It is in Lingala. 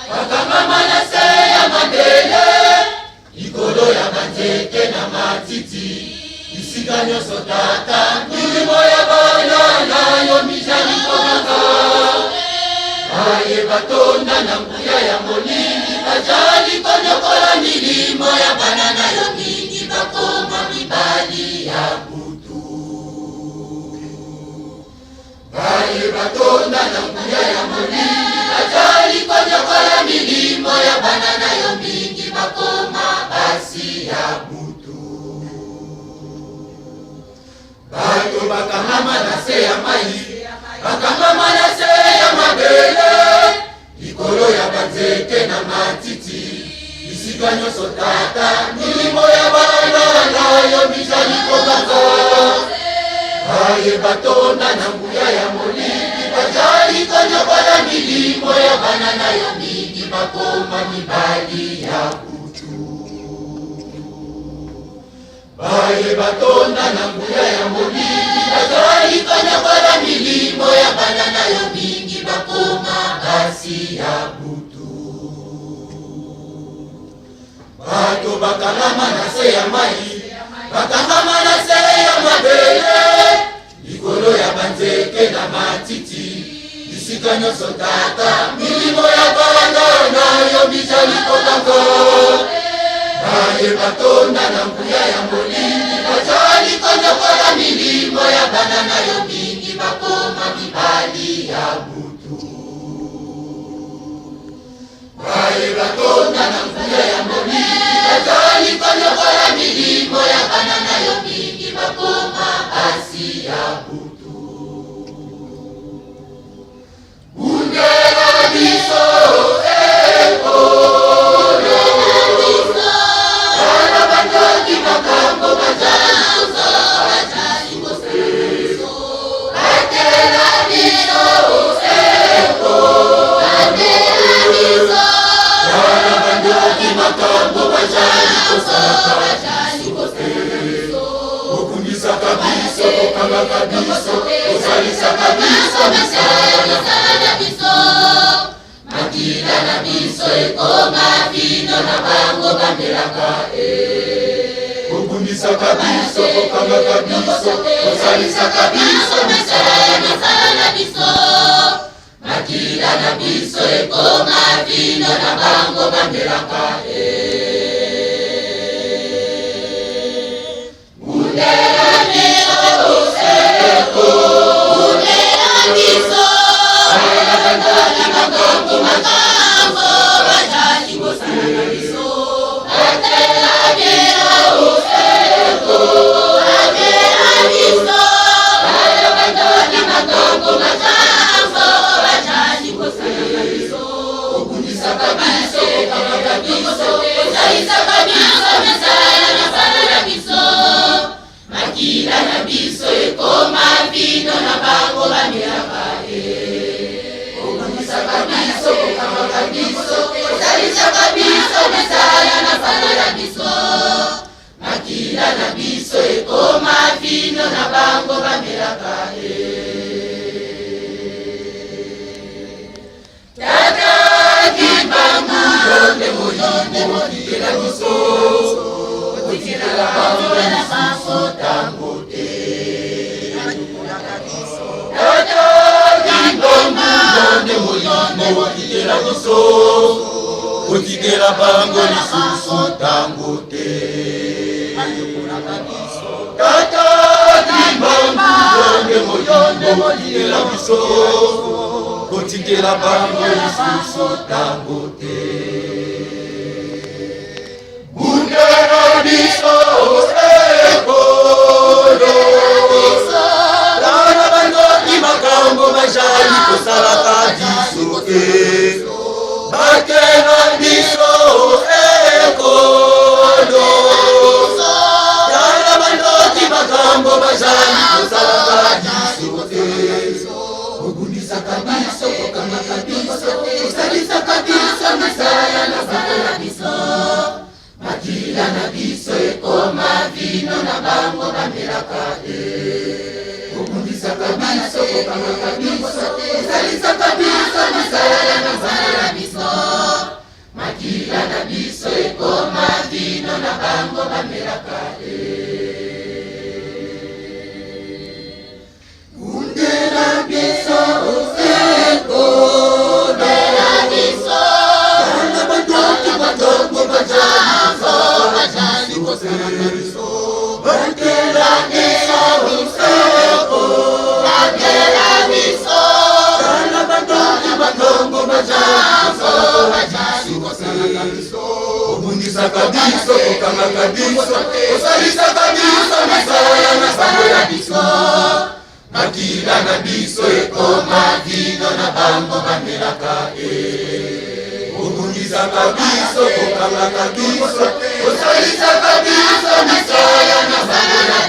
Bakangama na se ya mabele, likolo ya banzete na matiti, bisika nyonso Tata, milimo ya bana na yo mizali koganga. Baye batonda na nguya ya molili bazali konyokola milimo ya bana na yo mingi bakoma mibali ya butu. Baye batonda na nguya ya molili bazali konyokola milimo ya bana na yo mingi bakoma basi ya butu. Bato bakangama na se ya mai, bakangama na se ya mabele, likolo ya banzete na matiti, bisika nyonso Tata, milimo ya bana na yo mizali koganga. Baye batonda na nguya ya molili bazali konyokola milimo ya bana na yo mingi bakoma mibali ya butu. Baye batonda na nguya ya molili bazali konyokola milimo ya bana na yo mingi bakoma basi ya butu. Bato bakangama na se ya mai, bakangama na se ya mabele, likolo ya banzete na matiti, bisika nyonso Tata, milimo ya bana na yo bizali koganga. Baye batonda na nguya ya molili bazali konyokola milimo ya bana na yo mingi bakoma mibali ya butu. Baye batonda na nguya ya molili bazali konyokola milimo ya bana na yo mingi bakoma basi ya butu. Bundela biso ekolo, bana bandoki makambo bazali kosala, batela biso ekolo, bana bandoki makambo bazali kosala, kobundisaka biso, kokangaka biso, kosalisaka biso misala na biso, makila na biso ekoma vino na bango bamelaka. Kobundisaka biso, kokangaka biso, kosalisaka biso misala misala na biso, makila na biso ekoma vino na bango bamelaka. Bundela biso, bundela biso, makambo makambo bazali kosala na biso, batela biso, batela biso, makambo makambo bazali kosala na biso, kobundisaka biso, kokangaka biso, kosalisaka biso misala misala na biso, makila na biso ekoma vino na bango bamelaka. Kobundisaka biso, kokangaka biso, kosalisaka biso misala misala na biso, makila na biso ekoma vino na bango bamelaka. Tata Kimbangu, yo nde molimo otikela biso, otikela bango lisusu tango te. Tata Kimbangu, yo nde molimo otikela biso, otikela bango lisusu tango te. Tata Kimbangu, yo nde molimo otikela biso, kotikela bango lisusu tango te. Bundela biso ekolo, tala bandoki makambo bazali kosalaka biso te, batela biso ekolo, tala bandoki makambo bazali kosalaka biso te, kobundisaka biso, kokangaka biso, kosalisaka biso misala na bango na biso, makila na biso ekoma vino na bango bamelaka. Kobundisaka biso, kokangaka biso, kosalisaka biso misala misala na biso. bamelaka e. Bundela biso osekona biso Bana bandoki batongo bajali kosala na biso. Bundela biso osekona Bundela biso Bana bandoki batongo bajali kosala na biso. Obundisaka biso, kokangaka biso, osalisaka biso misala na sango ya biso. Makila na biso ekoma vino na bango bamelaka e. Obundisaka biso, kokangaka biso, osalisaka biso misala na sango ya